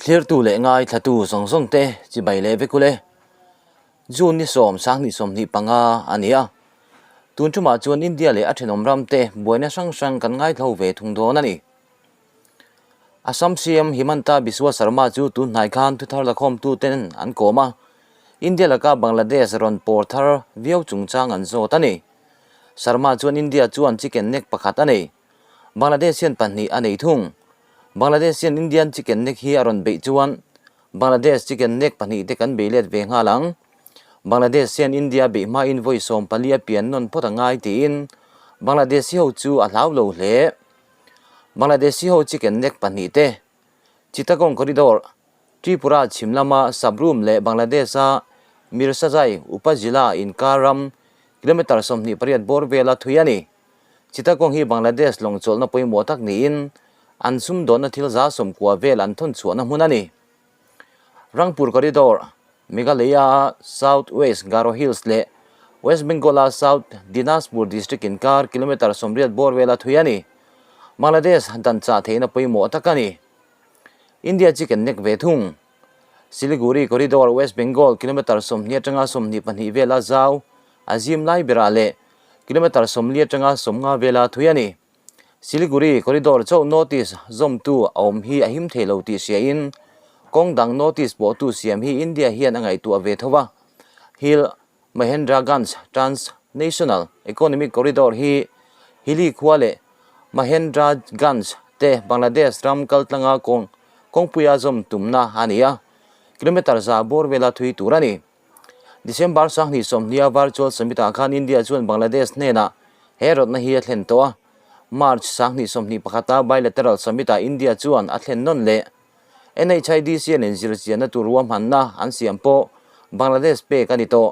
Thlirtu leh ngaithlatu zawng zawng te chibai leh vek ule. June ni sawm sanghnih 25 a ni a. Tun tumah chuan India leh a thenawm ram te buaina hrang hrang kan ngaithlo ve thung dawn a ni. Assam CM Himanta Biswa Sarma chu tun hnai khan thuthar lakhawmtu ten an kawm a, India laka Bangladesh rawn pawr thar viau chungchang an zawt a ni. Sarma chuan India chuan chicken neck pakhat a nei. Bangladesh hian pahnih a nei thung. Bangladesh hian Indian chicken neck hi a rawn beih chuan Bangladesh chicken neck pahnih te kan bei let ve nghal ang. Bangladesh hian India beih hmain vawi 14 a pian nawn phawt a ngai tiin Bangladeshi ho chu a hlau lo hle. Bangladeshi ho chicken neck pahnih te Chittagong Corridor, Tripura chhim lama Sabroom leh Bangladesh-a Mirsazai Upazila inkar ram kilometre 28 bawr vela thui a ni. Chittagong hi Bangladesh lawng chawlhna pawimawh tak niin an sumdawnna thil 90% vel an thawn chhuahna hmun a ni. Rangpur Corridor, Meghalaya-a South West Garo Hills leh West Bengal-a South Dinajpur District inkar kilometre 80 bawr vela thui a ni. Bangladesh dan chah theihna pawimawh tak a ni. India chicken neck ve thung. Siliguri Corridor, West Bengal, kilometre 20 atanga 22 vela zau, a zim lai berah leh kilometre 40 atanga 50 vela thui a ni. Siliguri Corridor chauh notice zawmtu a awm hi a him thei lo tih hriain kawng dang notice pawhtu siam hi India hian a ngaihtuah ve tho a. Hill Mahendraganj Trans National Economic Corridor hi Hili khua leh Mahendraganj te Bangladesh ram kaltlanga kawng kawngpuia zawm tumna a ni a, kilometre 100 bawr vela thui tur a ni. December 2020 a virtual summit ah khan India chuan Bangladesh hnenah he rawtna hi a thlen tawh a, March 2021 a bilateral summit ah India chuan a thlen nawn leh. NHIDC an inzirchianna tur ruahmanna an siam pawh Bangladesh pek a ni tawh.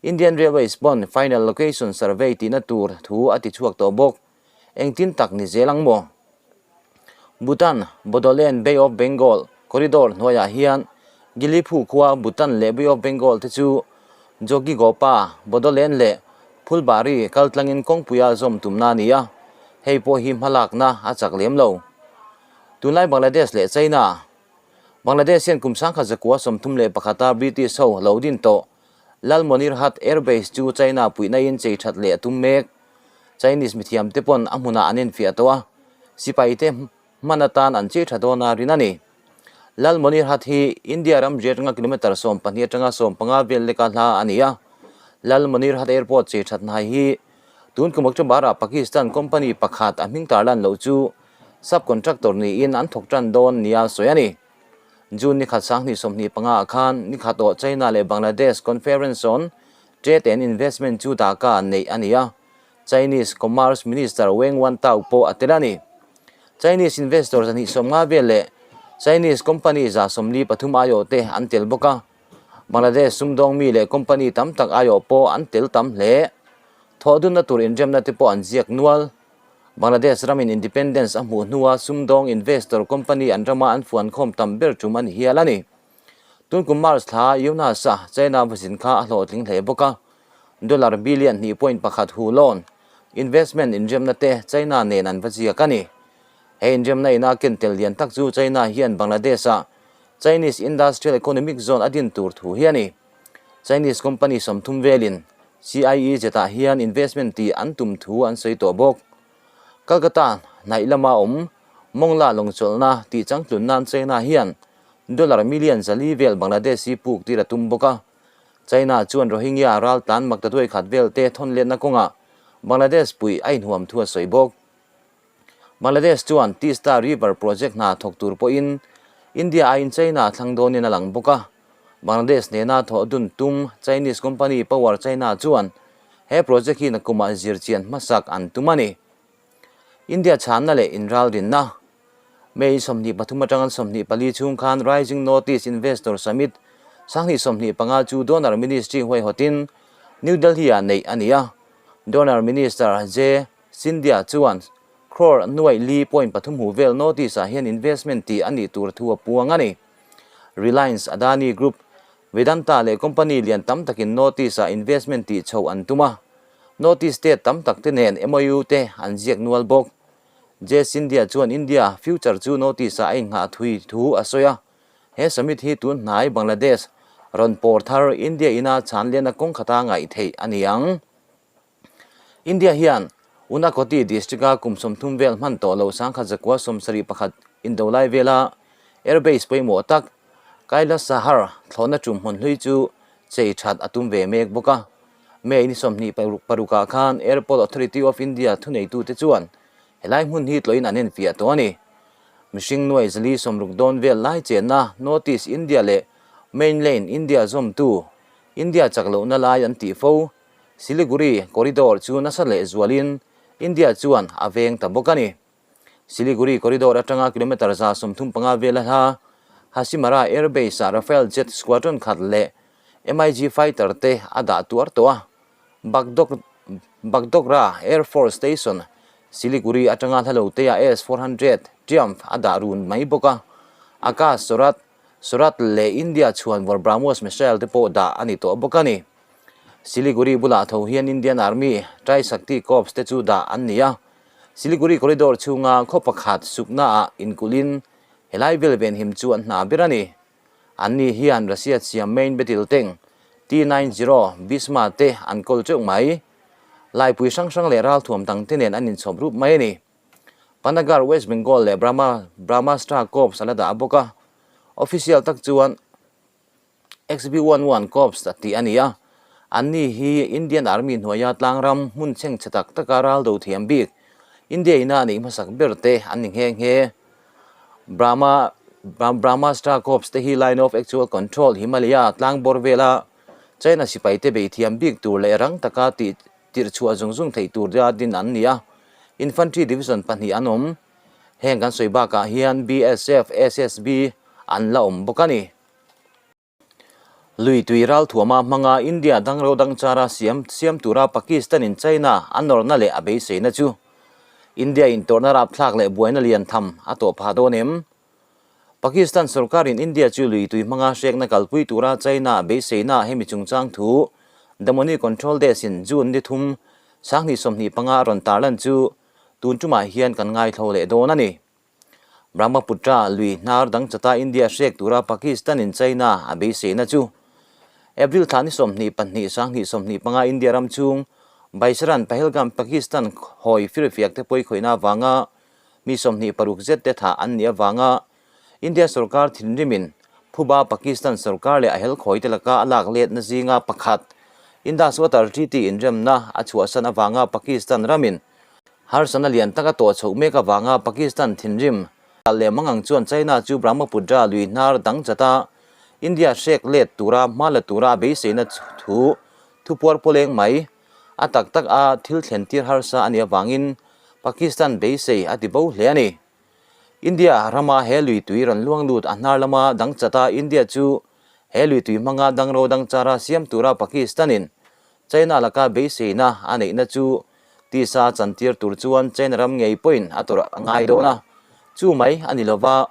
Indian Railways pawn final location survey tihna tur thu a ti chhuak tawh bawk. Engtin tak ni zel ang maw? Bhutan, Bodoland, Bay of Bengal corridor hnuaiah hian Giliphu khua Bhutan leh Bay of Bengal te chu Jogigopa, Bodoland leh Phulbari kaltlangin kawngpuia zawm tumna a ni a, hei pawh hi hmalakna a chak lem lo. Tunlai Bangladesh leh China. Bangladesh hian kum 1931 a British ho lo din tawh Lalmonirhat Air Base chu China puihna in chei that leh a tum mek. Chinese mithiam te pawn a hmunah an enfiah tawh a, sipai te hman atan an chei tha dawn a rin a ni. Lalmonirhat hi India ram riat atanga kilometre 12 atanga 15 vel leka hla a ni a. Lalmonirhat Airport chei that hnai hi tun kum October-ah Pakistan company pakhat a hming tarlan loh chu Sub-contractor niin an thawk tan dawn nia sawi a ni. June ni khat 2025 ah khan ni khat awh China leh Bangladesh Conference on Trade and Investment chu Dhaka neih a ni a, Chinese Commerce Minister Wang Wentao pawh a tel a ni. Chinese investor 150 vel leh Chinese company 143 aiawh te an tel bawk a, Bangladesh sumdawng mi leh company tam tak aiawh pawh an tel tam hle. Thawhdunna tur inremna te pawh an ziak nual. Bangladesh ramin independence a hmuh hnua sumdawng investor company an rama an fuan khawm tam ber tum a ni hial a ni. Tun kum March thla Yunus-a China vazin kha a hlawhtling hle bawk a, dollar billion 2.1 hu loan investment inremna te China nen an va ziak a ni. He inremna ina ken tel lian tak chu China hian Bangladesh-a Chinese Industrial Economic Zone a din tur thu hi a ni. Chinese company 30 velin CIEZ-ah hian investment tih an tum thu an sawi tawh bawk. Kolkata hnaih lama awm Mongla lawngchawlhna tih changtlun nan China hian dollar million 400 vel Bangladesh hi puk tir a tum bawk a. China chuan Rohingya raltlan maktaduai khat vel te thawn letna kawngah Bangladesh puih a inhuam thu a sawi bawk. Bangladesh chuan Teesta River project hna thawk tur pawhin India aiin China thlang dawnin a lang bawk a. Bangladesh nena thawh dun tum Chinese company Power China chuan he project hi nakumah zirchian hmasak an tum a ni. India chhanna leh inralrinna May 23 atanga 24 chhung khan Rising Northeast Investor Summit 2025 chu Donor Ministry huaihawtin New Delhi-ah neih a ni a. Donor Minister J. Scindia chuan crore nuaih li point pathum hu vel Northeast-ah hian investment tih a nih tur thu a puang a ni. Reliance, Adani Group, Vedanta leh company lian tam takin Northeast-ah investment tih chhoh an tum a. Northeast state tam tak te nen MOU te an ziak nual bawk. J. Scindia chuan India future chu Northeast-ah a innghah thui thu a sawi a. He summit hi tun hnai Bangladesh rawn pawr thar India ina chhanlianna kawng khata ngaih theih a ni ang. India hian Unakoti district-a kum 30 vel hman tawh lo 1971 indo lai vela airbase pawimawh tak Kailasahar thlawhna tum hmun hlui chu chei that a tum ve mek bawk a. May ni 26 ah khan Airport Authority of India thuneitute chuan helai hmun hi tlawhin an enfiah tawh a ni. Mihring nuai 460 dawn vel lai chenna North East India leh Mainland India zawmtu India chak lohna lai an tih fo. Siliguri Corridor chu nasa leh zualin India chuan a veng ta bawk a ni. Siliguri Corridor atanga kilometre 135 vela hla Hasimara Air Base-ah Rafale jet squadron khat leh MiG fighter te a dah tuar tawh a. Bagdog Bagdogra Air Force Station, Siliguri atanga hla lo teah S-400 Triumph a dah run mai bawk a. Akash Surat Surat leh India chhuan vawr BrahMos missile te pawh dah a ni tawh bawk a ni. Siliguri bulah tho hian Indian Army, Tri Shakti Corps te chu dah an ni a. Siliguri corridor chhunga khaw pakhat suknaah inkulhin helai vel venhim chu an hna ber a ni. Anni hian Russia siam main battle tank T-90 Bhishma te an kawl teuh mai. Laipui hrang hrang leh ralthuam dangte nen an inchhawp rup mai a ni. Panagarh, West Bengal leh Brahma Brahmastra Corps a la dah bawk a. Official tak chuan XB-11 Corps a tih a ni a. Anni hi Indian Army hnuaia tlangram hmun chhengchhe tak taka ral do thiam bik India ina neih hmasak ber te an ni nghe nghe. Brahma Brahmastra Corps te hi Line of Actual Control Himalaya tlang bawr vela China sipai te bei thiam bik tur leh rang taka tih Tirh chhuah zung zung theih tur deuha din an ni a, Infantry Division pahnih an awm. Heng kan sawi bakah hian BSF, SSB an la awm bawk a ni. Lui tui ralthuama hmanga India dang ro dang chara siam siam tura Pakistan in China a nawrna leh a beiseina chu India in tawrhna rapthlak leh buaina lian tham a tawh phah dawn em? Pakistan sorkarin India chu lui tui hmanga hrekna kalpui tura China beiseina hemi chungchang thu The Money Control Desk in June ni thum 2025 a rawn tarlan chu tun tumah hian kan ngaithlo leh dawn a ni. Brahmaputra lui hnar dang chata India hrek tura Pakistan in China a beiseina chu April thla ni 22 2025 India ram chhung Baisaran Pahelgam Pakistan hawi firfiak te pawikhawihna avanga Mi 26 zet te thah an nih avanga India sorkar thinrimin Phuba Pakistan sorkar leh a helkhawi te laka a lak letna zinga pakhat Indus Water Treaty inremna a chhuahsan avanga Pakistan ramin harsatna lian taka tawh chhoh mek avanga Pakistan thinrim leh mangang chuan China chu Brahmaputra lui hnar dang chata India hrek let tura hma la tura a beiseina thu thupuar pawleng mai A tak tak a thil thlen tir harsa a nih avangin Pakistan beisei a ti bo hle a ni. India rama he lui tui rawn luang lut a hnar lama dang chat a India chu he lui tui hmanga dangro dang chara siam tura Pakistan-in China laka beiseina a neihna chu tisa chantir tur chuan China ram ngei pawhin a tawrh a ngai dawn a, chu mai a ni lova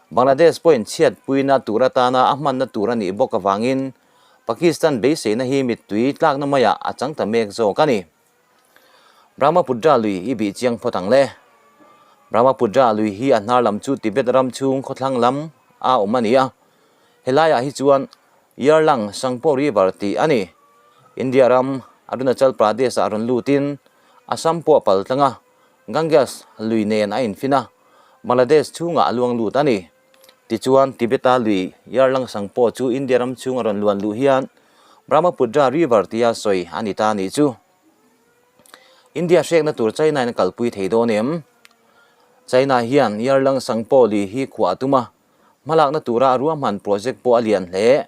Bangladesh pawhin chhiatpuina tur atana a hmanna tur a nih bawk avangin Pakistan beiseina hi mittui tlakna maiah a chang ta mek zawk a ni. Brahmaputra lui i bih chiang phawt ang le. Brahmaputra lui hi a hnar lam chu Tibet ram chhung khawthlang lam a awm a ni a. Helaiah hi chuan Yarlang Sangpo River tih a ni. India ram Arunachal Pradesh-ah rawn lutin Assam pawh a pal tlang a, Ganges lui nen a infin a, Bangladesh chhungah a luang lut a ni. Tichuan, Tibet-a lui Yarlang Sangpo chu India ram chhung a rawn luan luh hian Brahmaputra River tia sawi a ni ta a nih chu. India hrekna tur China-in a kalpui thei dawn em? China hian Yarlang Sangpo lui hi khuah a tum a, hmalakna tura a ruahman project pawh a lian hle.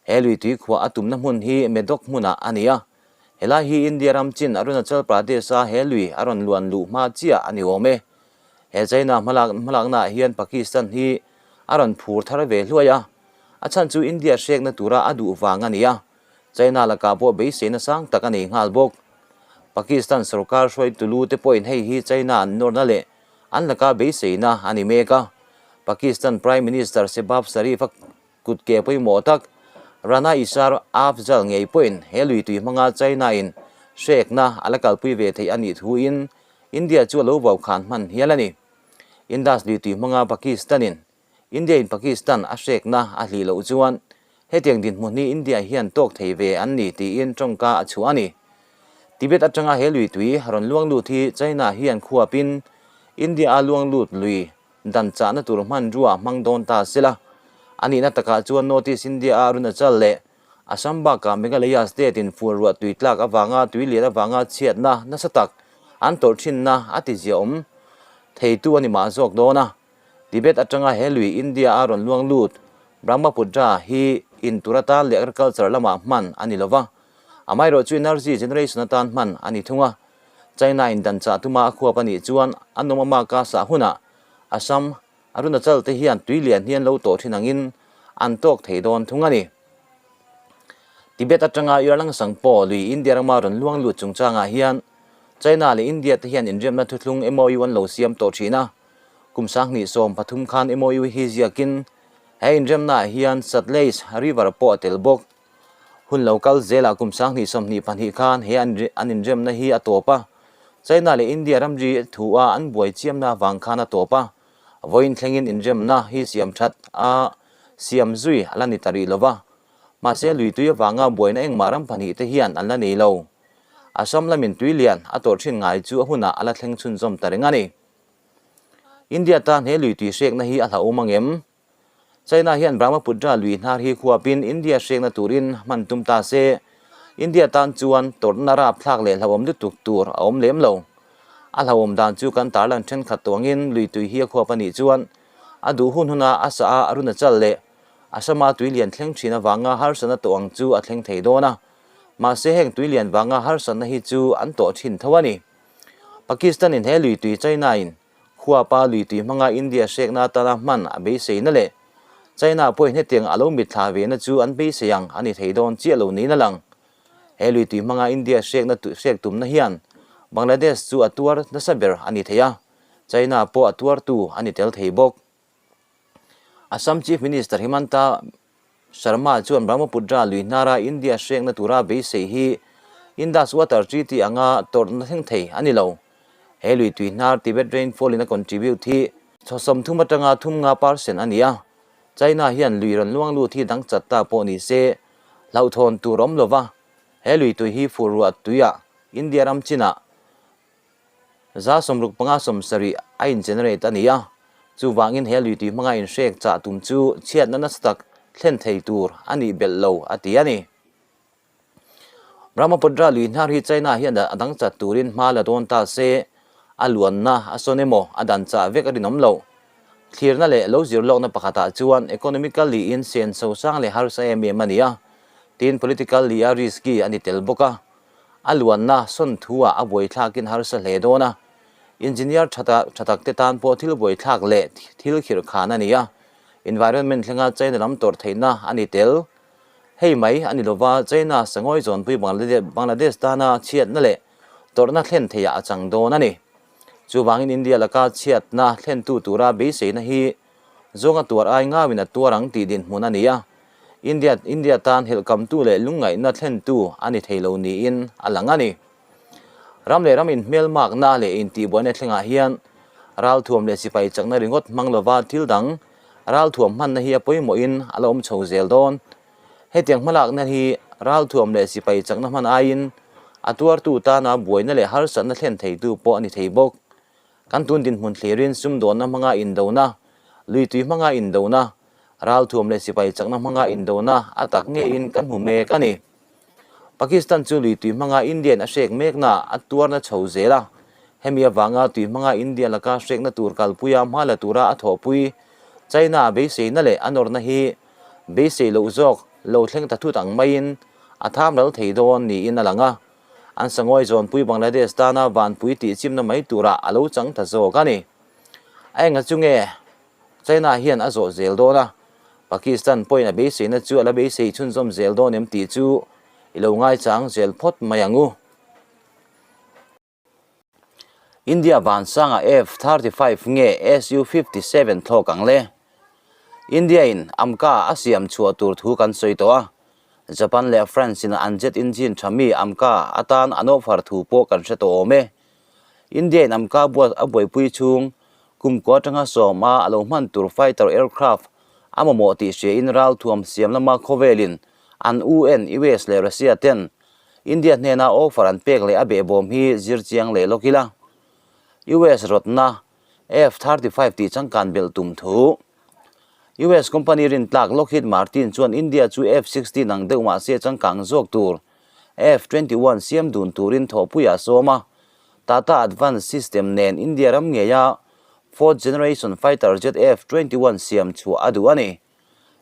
He lui tui khuah a tumna hmun hi Medog hmunah a ni a, helai hi India ram chin Arunachal Pradesh-a he lui a rawn luan luh hma chiah a ni awm e. He China hmalak hmalaknaah hian Pakistan hi a rawn phur thar ve hluai a, a chhan chu India hrekna tura a duh vang a ni a, China lakah pawh beiseina sang tak a nei nghal bawk. Pakistan sorkar hruaitu lu te pawhin hei hi China an nawrna leh an laka beiseina a ni mek a, Pakistan Prime Minister Shehbaz Sharif-a Kut ke pawimawh tak, Rana Isar Afzal ngei pawhin he lui tui hmanga China-in hrekna a la kalpui ve theih a nih thuin India chu a lo vau khan hman hial a ni. Indus lui tui hmanga Pakistan-in India in Pakistan a hrekna a hlih loh chuan hetiang dinhmun hi India hian tawk thei ve an ni tiin tawngka a chhuah a ni. Tibet atanga he lui tui rawn luang lut hi China hian khuapin India a luang lut lui dan chahna tur hmanrua hmang dawn ta sela. A nihna takah chuan North East India a Arunachal leh Assam bakah Meghalaya state in fur ruah tui tlak avanga tui lian avanga chhiatna nasa tak an tawrh thinna a ti ziaawm theitu a ni mah zawk dawn a. Tibet atanga he lui India a rawn luang lut Brahmaputra hi in tur atan leh agriculture lamah hman a ni lova, amaherawhchu energy generation atan hman a ni thung a. China in dan chah tuma a khuap a nih chuan a nawm amaka sah hunah Assam, Arunachal te hian tui lian hi an lo tawh thin angin an tawk thei dawn thung a ni. Tibet atanga Yarlangsang pawh lui India rama rawn luang lut chungchangah hian China leh India te hian inriamna thuthlung MOU an lo siam tawh thin a. Kum 2013 khan MOU hi ziakin he inremnaah hian Sutlej River pawh a tel bawk. Hun lo kal zelah kum 2022 khan he an inremna hi a tawp a, China leh India ramri thu a an buai chiamna avang khan a tawp a, vawiin thlengin inremna hi siam that a siam zui a la ni ta rih lo va. Mahse lui tui avanga buaina engmah ram pahnih te hian an la nei lo. Assam lamin tui lian a tawrh thin ngai chu a hunah a la thleng chhunzawm ta reng a ni. India tan he lui tui hrekna hi a hlauhawm ang em? China hian Brahmaputra lui hnar hi khuapin India hrekna turin hman tum ta se, India tan chuan tawrhna rapthlak leh hlauhawm lutuk tur a awm lem lo. A hlauhawm dan chu kan tarlan thenkhat tuangin lui tui hi a khuap a nih chuan a duh hun huna a sah a Arunachal leh Assam-a tui lian thleng thin avanga harsatna tawh ang chu a thleng thei dawn a. Mahse heng tui lian vanga harsatna hi chu an tawh thin tho a ni. Pakistan in he lui tui China in khuapa lui tui hmanga India hrekna atana hman a beiseina leh China pawhin hetiang a lo mitthla vena chu an beisei ang a ni thei dawn chiah lo niin a lang. He lui tui hmanga India hrekna hrek tumna hian Bangladesh chu a tuar nasa ber a ni thei a, China pawh a tuartu a ni tel thei bawk. Assam Chief Minister Himanta Sharma chuan Brahmaputra lui hnara India hrekna tura beisei hi Indus Water Treaty anga tawrhna thleng thei a ni lo. He lui tui hnar Tibet rainfall in a contribute hi chhaw 30 atanga 30 percent a ni a. China hian lui rawn luang lut hi dang chat ta pawh ni se hlauhthawn tur awm lova he lui tui hi fur ruah tuiah India ram chinah 65 70 a in generate a ni a, chuvangin he lui tui hmanga inhrek chah tum chu chhiatna nasa tak thlen thei tur a nih belh lo a ti a ni. Brahmaputra lui hnar hi China hian a dang chat turin hma la dawn ta se, a luanna a sawn emaw a dan chah vek a rinawm lo. Thlirna leh lo zir lawkna pakhatah chuan economically in senso sang leh harsa em em a ni a, tin politically a risky a ni tel bawk a. A luanna sawn thu-ah a buaithlakin harsa hle dawn a, engineer tha tha tak te tan pawh thil buaithlak leh thil khirh khan a ni a, environment thlenga China lam tawrh theihna a ni tel. Hei mai a ni lova China sangawi zawnpui Bangladesh tana chhiatna leh tawrhna thlen theiah a chang dawn a ni. Chuvangin India laka chhiatna thlentu tura beiseina hi Zawnga tuar ai ngauin a tuar ang tih dinhmun a ni a, India India tan helhkamtu leh lungngaihna thlentu a ni thei lo niin a lang a ni. Ram leh ram inhmelmakna leh intihbuaina thlengah hian ralthuam leh sipai chakna ringawt hmang lova thil dang ralthuam hmanna hi a pawimawhin a la awm chho zel dawn. Hetiang hmalakna hi ralthuam leh sipai chakna hman aiin a tuartu tana buaina leh harsatna thlen theitu pawh a ni thei bawk. Kan tun dinhmun thlirin sumdawnna hmanga indona, lui tui hmanga indona, ralthuam leh sipai chakna hmanga indona a tak ngeiin kan hmu mek a ni. Pakistan chu lui tui hmanga India-in a hrek mekna a tuarna chho zel a, hemi avanga tui hmanga India laka hrekna tur kalpuia hma la tura a thawhpui China a beiseina leh a nawrna hi beisei loh zawk lo thleng ta thut ang maiin a thamral thei dawn niin a lang a. An sangawi zawnpui Bangladesh tana vanpui tih chimna mai turah a lo chang ta zawk a ni. A enga chu nge China hian a zawh zel dawn a, Pakistan pawhin a beiseina chu a la beisei chhunzawm zel dawn em tih chu i lo ngaichang zel phawt mai ang u. India vansanga F-35 nge Su-57 thlawk ang le? India-in AMCA a siam chhuah tur thu kan sawi tawh a, Japan leh France-in an jet engine tha mi AMCA atan an offer thu pawh kan hre tawh awm e. India-in AMCA buat a buaipui chhung Kum kua atanga sawma a lo hman tur fighter aircraft a mamawh tih hriain ralthuam siam lama khawvelin an UN, US leh Russia ten India hnena offer an pek leh a behbawm hi zir chiang leh lawk ila. US rawtna F-35 tih changkan belh tum thu. US company rintlak Lockheed Martin chuan India chu F-16 ang deuh mahse changkang zawk tur F-21 siam dun turin thawhpuiah a sawm a. Tata Advanced System nen India ram ngeia fourth generation fighter jet F-21 siam chhuah a duh a ni.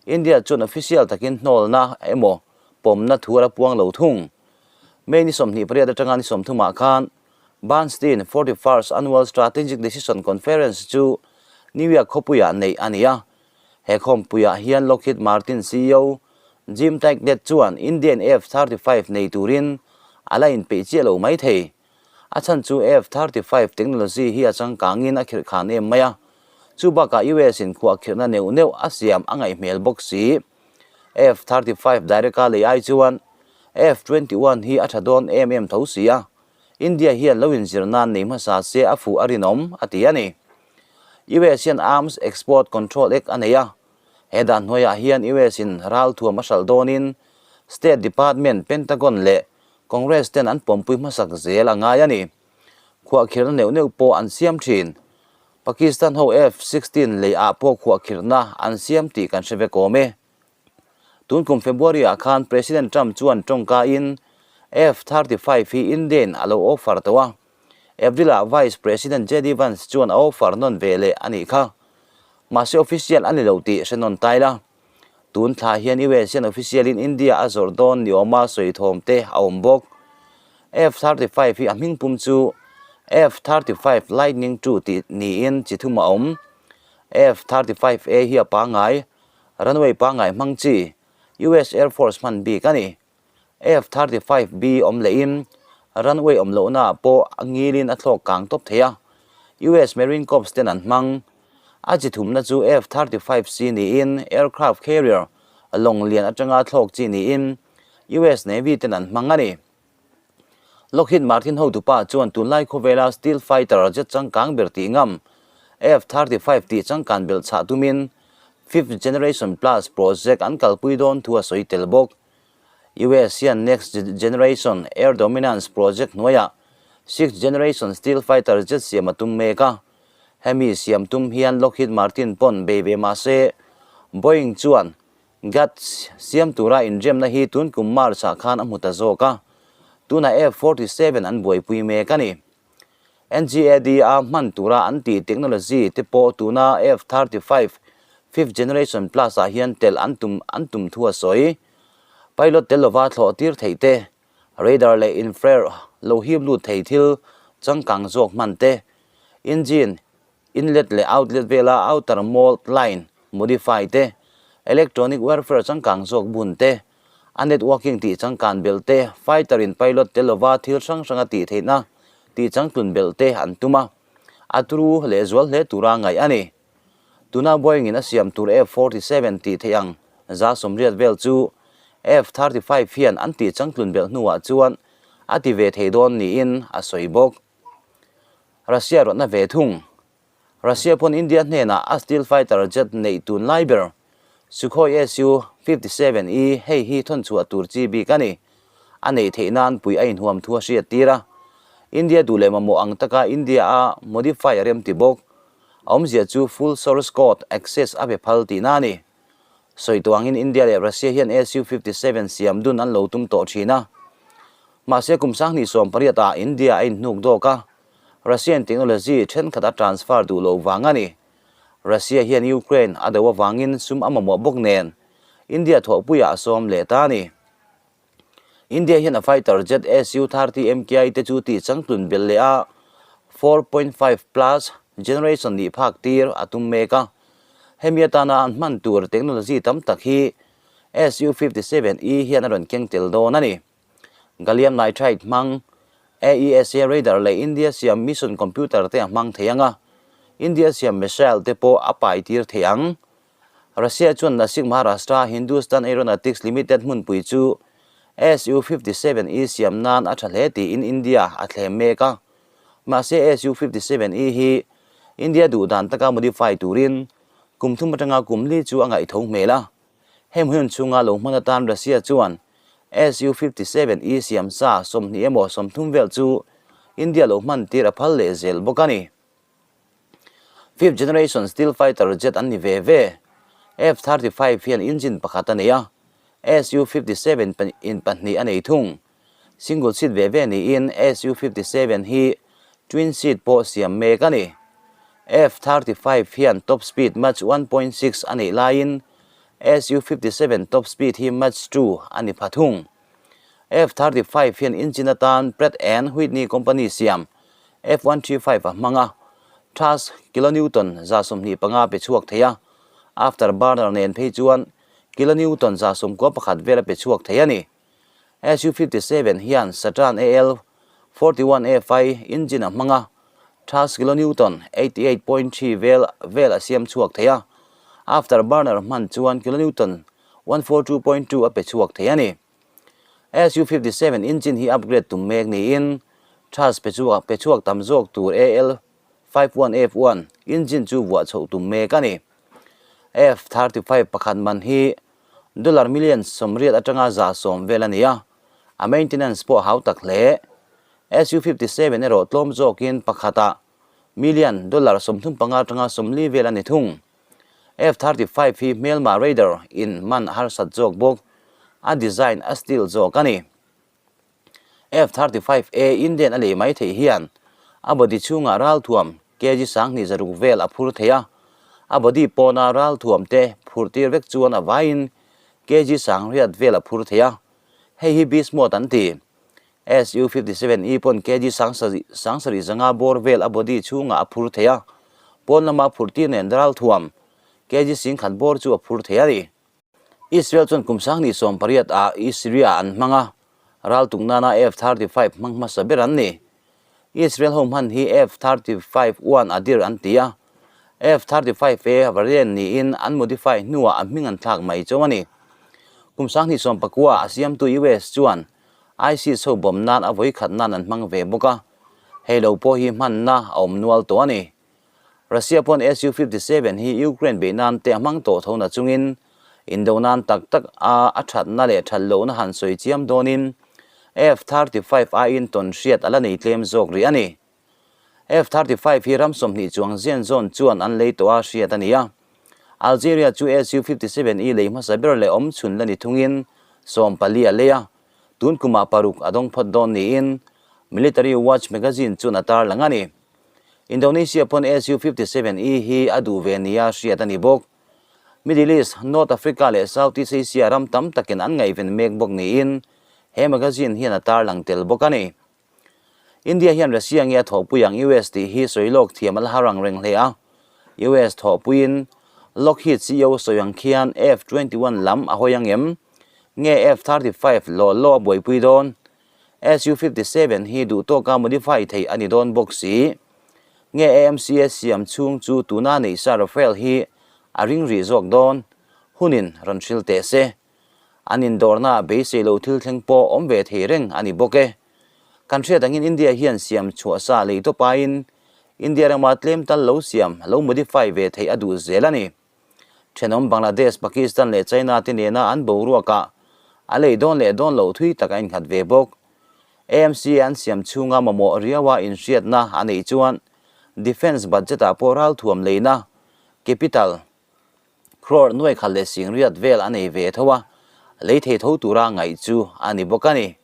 India chuan official takin hnawlna emaw pawmna thu a la puang lo thung. May ni 28 atanga ni 30 ah khan Bernstein 41st Annual Strategic Decision Conference chu New York khawpuiah neih a ni a. He khawmpuiah hian Lockheed Martin ceo Jim Taiclet chuan Indian F-35 nei turin a la inpeih chiah lo mai thei. A chhan chu F-35 technology hi a changkangin a khirh khan em mai a, chu bakah US in khuahkhirhna neuh neuh a siam a ngaih hmel bawk si. F-35 direct a lei ai chuan F-21 hi a tha dawn em em tho si a, India hian lo inzir nan nei hmasa se a fuh a rinawm, a ti a ni. US hian Arms Export Control Act a nei a, he dan hnuaiah hian US in ralthuam a hralh dawnin State Department, Pentagon leh Congress ten an pawmpui hmasak zel a ngai a ni. Khuahkhirhna neuh neuh pawh an siam thin. Pakistan ho F-16 lei ah pawh khuahkhirhna an siam tih kan hre vek awm e. Tun kum February ah khan President Trump chuan tawngka in F-35 hi Indian a lo offer tawh a. April ah Vice President JD Vance chuan a offer nawn ve leh a nih kha. Mahse official a ni lo tih hre nawn tai la. Tun thla hian US hian official in India a zawrh dawn ni awma sawi thawm te a awm bawk. F-35 hi a hming pum chu F-35 Lightning II tih niin chi thum a awm. F-35A hi a pangngai, runway pangngai hmang chi, US Air Force hman bik a ni. F-35B awm lehin runway awm lohnaah pawh a ngilin a thlawk kang tawp thei a, US Marine Corps ten an hmang. A chi thumna chu F-35C niin aircraft carrier lawng lian atanga thlawk chi niin US Navy ten an hmang a ni. Lockheed Martin hotupa chuan tunlai khawvela stealth fighter jet changkang ber tih ngam F-35 tih changkan belh chhah tumin Fifth Generation Plus project an kalpui dawn thu a sawi tel bawk. US hian Next Generation Air Dominance project hnuaiah Sixth Generation Stealth Fighter jet siam a tum mek a. Hemi siam tum hian Lockheed Martin pawn bei ve mah se, Boeing chuan GATS siam tura inremna hi tun kum March-ah khan a hmu ta zawk a, tunah F-47 an buaipui mek a ni. NGAD a hman tura an tih technology te pawh tuna F-35 fifth generation plus ah hian telh an tum an tum thu a sawi. Pilot tel lova thlawh tir theih te, radar leh infrared lo hip lut thei thil changkang zawk hman te, engine inlet leh outlet vela outer mold line modify te, electronic warfare changkang zawk bun te, A networking tih changkan belh te, fighter in pilot tel lova thil hrang hrang a tih theihna tih changtlun belh te an tum a, a turu lehzual hle tura ngaih a ni. Tuna Boeing in a siam tur F-47 tih theih ang 180 vel chu F-35 hian an tih changtlun belh hnuah chuan a ti ve thei dawn niin a sawi bawk. Russia rawtna ve thung. Russia pawn India hnenah a stealth fighter jet neih tun lai ber Sukhoi Su-57E hei hi thawn chhuah tur chi bik a ni. A neih theih nan pui a inhuam thu a hriat tir a. India duh leh mamawh ang taka India a modify a rem ti bawk. A awmzia chu full source code access a pe phal tihna a ni. Sawi tawh angin India leh Russia hian Su-57 siam dun an lo tum tawh thin a. Mahse kum 2018 ah India a inhnuk dawk a. Russian technology thenkhat a transfer duh loh vang a ni. Russia hian Ukraine a do avangin sum a mamawh bawk nen India thawhpuiah a sawm leh ta a ni. India hian a fighter jet Su-30 MKI te chu tih changtlun belh leh a 4.5 plus generation nih phak tir a tum mek a. Hemi atana an hman tur technology tam tak hi Su-57E hian a rawn keng tel dawn a ni. Gallium nitride hmang, AESA radar leh India siam mission computer te a hmang thei ang a, India siam missile te pawh a pai tir thei ang. Russia chuan Nasik Maharashtra Hindustan Aeronautics Limited hmunpui chu Su-57E siam nan a tha hle tiin India a thlem mek a. Mahse Su-57E hi India duh dan taka modify turin kum thum atanga kum li chu a ngaih tho hmel a. Hemi hun chhunga lo hman atan Russia chuan Su-57E siam sa 20 emaw 30 vel chu India lo hman tir a phal leh zel bawk a ni. Fifth generation steel fighter jet an ni ve ve. F-35 hian engine pakhat a nei a, Su-57 in pahnih a nei thung. Single seat ve ve niin Su-57 hi twin seat pawh siam mek a ni. F-35 hian top speed Mach 1.6 a neih laiin Su-57 top speed hi Mach 2 a ni pha thung. F-35 hian engine atan Pratt and Whitney company siam F-135 a hmang a, thrust kilonewton 25 pe chhuak thei a, afterburner nen phei chuan kilonewton 91 vel a pe chhuak thei a ni. Su-57 hian Saturn AL 41 A5 engine a hmang a, thrust kilonewton 88.3 vel vel a siam chhuak thei a, afterburner hman chuan kilonewton 142.2 a pe chhuak thei a ni. Su-57 engine hi upgrade tum mek niin thrust pe chhuak pe chhuak tam zawk tur AL 51F1 engine chu vuah chhoh tum mek a ni. F-35 pakhat man hi dollar million 80 atanga 110 vel a ni a, a maintenance pawh a hau tak hle. Su-57 erawh tlawm zawkin pakhatah million dollar 35 atanga 40 vel a ni thung. F-35 hi hmelma radar in man a harsat zawk bawk, a design a steel zawk a ni. F-35A Indian a lei mai theih hian a body chhungah ralthuam kg 2600 vel a phur thei a, a body pawna ralthuam te phurh tir vek chuan a vaiin kg 8000 vel a phur thei a, hei hi beast mode an ti. Su-57E pawn kg 7500 bawr vel a body chhungah a phur thei a, pawn lama phurh tir nen ralthuam kg 10,000 bawr chu a phur thei a ni. Israel chuan kum 2018 ah Syria an hmang a, ral tuk nana F-35 hmang hmasa ber an ni. Israel ho hman hi F-35 one Adir an ti a, F-35A variant niin an modify hnuah a hming an thlak mai chauh a ni. Kum 2019 a siamtu US chuan ISIS ho bawm nan a vawikhat nan an hmang ve bawk a, hei lo pawh hi hmanna a awm nual tawh a ni. Russia pawn Su-57 hi Ukraine beih nan te a hmang tawh tho na chungin indo nan tak tak a a thatna leh that lohna han sawi chiam dawnin F-35 aiin tawn hriat a la nei tlem zawk rih a ni. F-35 hi ram 20 chuang zian zawn chuan an lei tawh a hriat a ni a. Algeria chu Su-57E lei hmasa ber leh awm chhun la ni thungin 14 a lei a, tun kumah paruk a dawng phawt dawn niin Military Watch magazine chuan a tarlang a ni. Indonesia pawn Su-57E hi a duh ve nia hriat a ni bawk. Middle East, North Africa leh Southeast Asia ram tam takin an ngaihven mek bawk niin he magazine hian a tarlang tel bawk a ni. India hian Russia nge a thawhpui ang US tih hi sawi lawk thiam a la har ang reng hle a. US thawhpuiin Lockheed ceo sawi ang khian F-21 lam a hawi ang em? Nge F-35 law law a buaipui dawn? Su-57 hi duh tawka modify theih a ni dawn bawk si. Nge AMCA siam chhung chu tuna neih sa Rafale hi a ring rih zawk dawn? Hunin rawn hril teh se. An indawrnaah beisei lo thil thleng pawh awm ve thei reng a ni bawk e. Kan hriat angin India hian siam chhuah sa lei tawp aiin India rama tlem tal lo siam, lo modify ve theih a duh zel a ni. Thenawm Bangladesh, Pakistan leh China te nena an boruakah a lei dawn leh dawn loh thui tak a innghat ve bawk. AMC an siam chhunga mamawh riaua inhriatna a neih chuan Defence budget-ah pawh ralthuam leina, capital, crore 1080 vel a nei ve tho a, lei thei tho tura ngaih chu a ni bawk a ni.